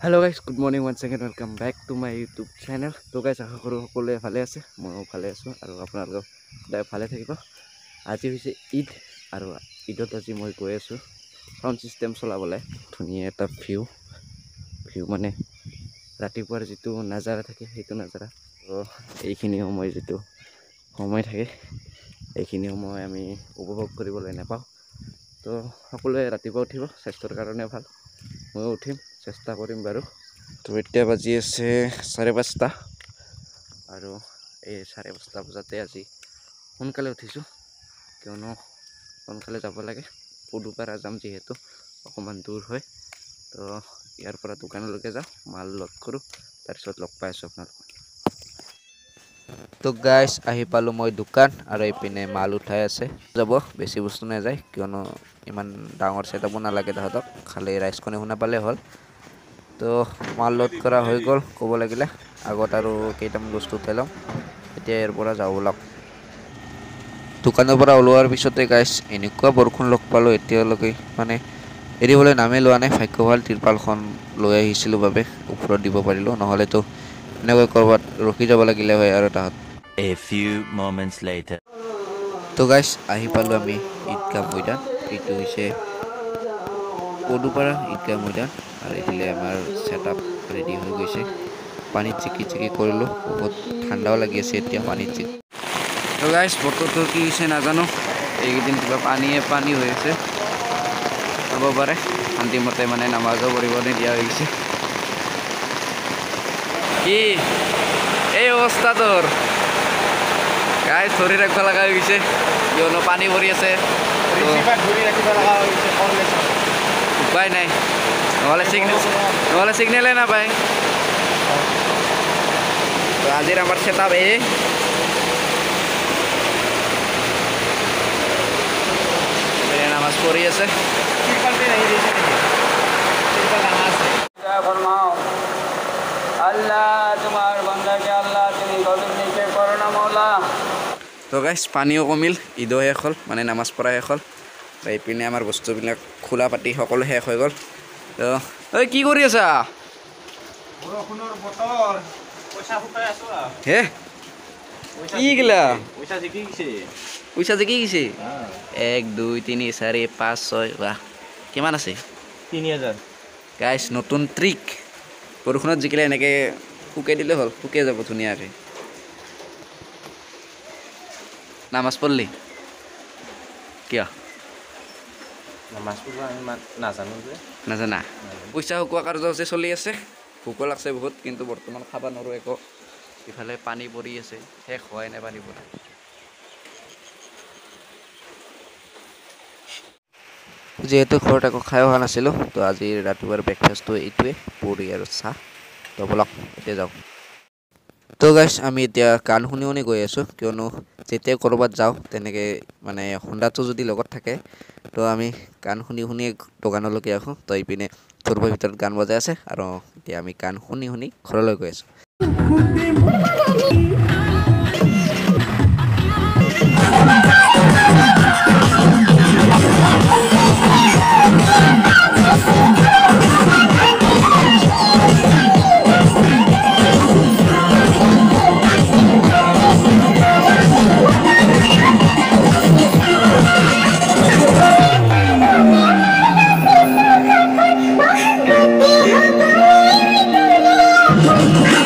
Hello guys, good morning once again, welcome back to my YouTube channel. তো guys, আশা কৰোঁ সকলোৱে ভালে আছে, ময়ো ভালে আছোঁ আৰু আপোনালোকেও সদায় ভালে থাকিব। আজি হৈছে ঈদ আৰু ঈদত আজি মই গৈ আছোঁ চাউণ্ড ছিষ্টেম চলাবলৈ। ধুনীয়া এটা ভিউ, ভিউ মানে ৰাতিপুৱাৰ যিটো নাজাৰা থাকে সেইটো নাজাৰা। তো এইখিনি সময় যিটো সময় থাকে এইখিনি সময় আমি উপভোগ কৰিবলৈ নাপাওঁ। তো সকলোৱে ৰাতিপুৱা উঠিব, স্বাস্থ্যৰ কাৰণে ভাল। ময়ো উঠিম, চেষ্টা কৰিম বাৰু। তো এতিয়া বাজি আছে 5:30 আৰু এই 5:30 বজাতে আজি সোনকালে উঠিছোঁ, কিয়নো সোনকালে যাব লাগে। পদুপাৰা যাম যিহেতু অকণমান দূৰ হয়। তো ইয়াৰ পৰা দোকানলৈকে যাওঁ, মাল লোড কৰোঁ, তাৰপিছত লগ পাই আছোঁ আপোনালোকক। তো গাইজ, আহি পালোঁ মই দোকান আৰু এইপিনে মাল উঠাই আছে। যাব বেছি বস্তু নাযায়, কিয়নো ইমান ডাঙৰ ছেটআপো নালাগে তাহাঁতক, খালি ৰাইজখনে শুনা পালে হ'ল। তো মাল লোড কৰা হৈ গ'ল ক'ব লাগিলে, আগত আৰু কেইটামান বস্তু উঠাই ল'ম। এতিয়া ইয়াৰ পৰা যাওঁ ওলাওক। দোকানৰ পৰা ওলোৱাৰ পিছতে গাইজ এনেকুৱা বৰষুণ লগ পালোঁ, এতিয়ালৈকে মানে এৰিবলৈ নামেই লোৱা নাই। ভাগ্য ভাল তিৰপালখন লৈ আহিছিলোঁ বাবে ওপৰত দিব পাৰিলোঁ, নহ'লেতো এনেকৈ ক'ৰবাত ৰখি যাব লাগিলে হয় আৰু তাহাঁত। A few moments later. তো গাইজ, আহি পালোঁ আমি ঈদগাহ মৈদান। এইটো হৈছে পদুপাৰা ঈদগাহ মৈদান আৰু এইফালে আমাৰ ছেট আপ ৰেডি হৈ গৈছে। পানীত জিকি জিকি কৰিলোঁ, বহুত ঠাণ্ডাও লাগি আছে এতিয়া পানীত জিকি। তো গাইজ, বতৰটো কি হৈছে নাজানো, এইকেইদিন কিবা পানীয়ে পানী হৈ আছে হ'ব পাৰে। শান্তিমতে মানে নামাজো পঢ়িব নিদিয়া হৈ গৈছে। কি এই অৱস্থা তোৰ গাইজ, ধৰি ৰাখিব লগা হৈ গৈছে কিয়নো পানী পৰি আছে। উপায় নাই, নহ'লে চিগনেল নহ'লে চিগনেলে নাপায়। তো আজিৰ আমাৰ ছেট আপ এই। নামাজ পঢ়ি আছে। তো গাইজ, পানীও কমিল, ঈদো শেষ হ'ল, মানে নামাজ পঢ়া শেষ হ'ল। এইপিনে আমাৰ বস্তুবিলাক খোলা পাতি সকলো শেষ হৈ গ'ল। তো ঐ কি কৰি আছা? হে কি গিলা পইচা জিকি গৈছে? 1 2 3 4 5 6, বাহ কিমান আছে? 3000। গাইজ, নতুন ট্ৰিক, বৰষুণত জিকিলে এনেকৈ শুকাই দিলে হ'ল, শুকাই যাব ধুনীয়াকৈ। নামাজ পঢ়লি কিয়? নামাজ পঢ়িব আমি নাজানো যে। নাজানা? পইচা শুকোৱা কাৰ্যসূচী চলি আছে। ভোকো লাগছে বহুত, কিন্তু বৰ্তমান খাব নোৱাৰোঁ একো। ইফালে পানী পৰি আছে, শেষ হোৱাই নাই পানী পৰা। যিহেতু ঘৰত একো খাই অহা নাছিলোঁ, তো আজি ৰাতিপুৱাৰ ব্ৰেকফাষ্টটো এইটোৱে, পুৰি আৰু চাহ। তো ব'লক এতিয়া যাওঁ। তো গাইজ, আমি এতিয়া গান শুনি শুনি গৈ আছোঁ, কিয়নো যেতিয়া ক'ৰবাত যাওঁ তেনেকৈ মানে হোণ্ডাটো যদি লগত থাকে তো আমি গান শুনি শুনিয়ে দোকানলৈকে আহোঁ। তো এইপিনে ঘৰৰ ভিতৰত গান বজাই আছে আৰু এতিয়া আমি গান শুনি শুনি ঘৰলৈ গৈ আছোঁ। Oh,